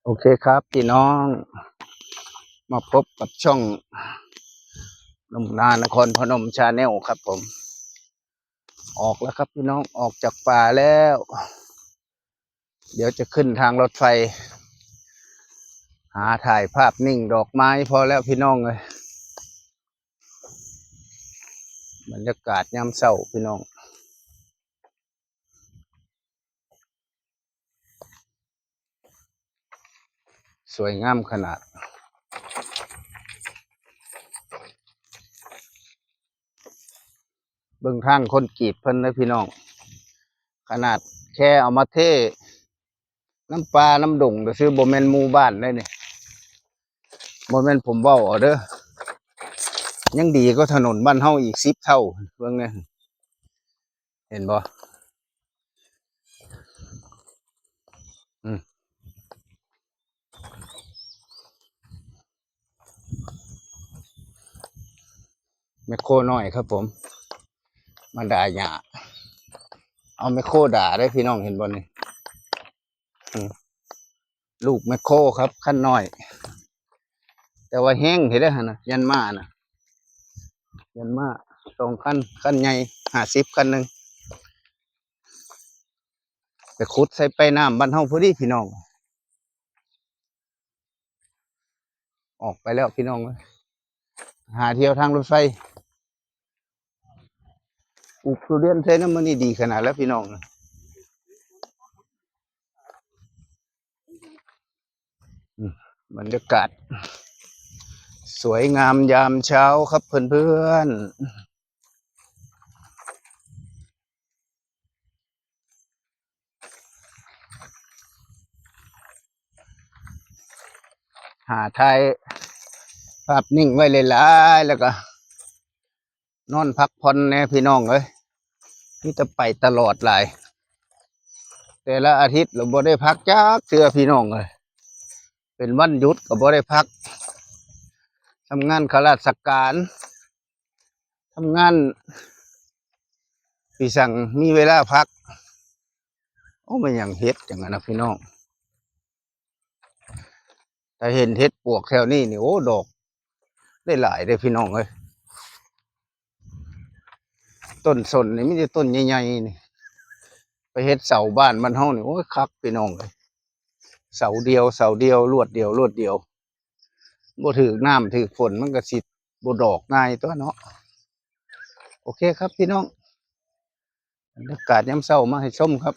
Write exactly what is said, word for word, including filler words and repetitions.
โอเคครับพี่น้อง มาพบกับช่องหนุ่มนานครพนม Channel ครับผม ออกแล้วครับพี่น้อง ออกจากป่าแล้ว เดี๋ยวจะขึ้นทางรถไฟ หาถ่ายภาพนิ่งดอกไม้พอแล้วพี่น้องเอ้ย บรรยากาศยามเช้าพี่น้อง สวยงามขนาด เบิ่งทางคอนกรีตเพิ่นนะพี่น้อง ขนาดแค่เอามาเทน้ำป่าน้ำดงซื่อๆ บ่แม่นหมู่บ้านได้นี่ บ่แม่นผมเว้าเอาเด้อ ยังดีกว่าถนนบ้านเฮาอีกสิบเท่า เบิ่งแหน่ เห็นบ่ อืม แมคโครน้อยครับผม มาดาหญ้า เอาแมคโครดาได้พี่น้อง เห็นบ่นี่ อืม ลูกแมคโครครับ คันน้อย แต่ว่าแฮงเห็นได้หั่นนะ ยันมานะ ยันมาสองคัน คันใหญ่ห้าสิบ คันหนึ่ง ไปขุดใส่ไปน้ำบ้านเฮาพอดีพี่น้อง ออกไปแล้วพี่น้องเอ้ย หาเที่ยวทางรถไฟ ปลูกทุเรียนใส่น้ำมันนี่ดีขนาดแล้วพี่น้อง อืม บรรยากาศ สวยงามยามเช้าครับเพื่อนๆ หาถ่ายภาพนิ่งไว้หลายๆ แล้วก็ นอนพักผ่อนแหน่พี่น้องเอ้ย มีแต่ไปตลอดหลาย แต่ละอาทิตย์เราบ่ได้พักจักเทื่อพี่น้องเอ้ย เป็นวันหยุดก็บ่ได้พัก ทำงานข้าราชการ ทำงานปีสั่งมีเวลาพัก โอ้ มันยังเฮ็ดอย่างนั้นนะพี่น้อง แต่เห็นเห็ดปวกแถวนี้นี่ โอ้ ดอก ได้หลายเด้อพี่น้องเอ้ย ต้นส้นนี่มีแต่ต้นใหญ่ๆ นี่ ไปเฮ็ดเสาบ้านบ้านเฮานี่ โอ้ย คักพี่น้องเอ้ย เสาเดียว เสาเดียว ลวดเดียว ลวดเดียว บ่ถืกน้ำถืกฝนมันก็สิบ่ดอกง่ายตัวเนาะ โอเคครับพี่น้อง บรรยากาศยามเช้ามาให้ชมครับ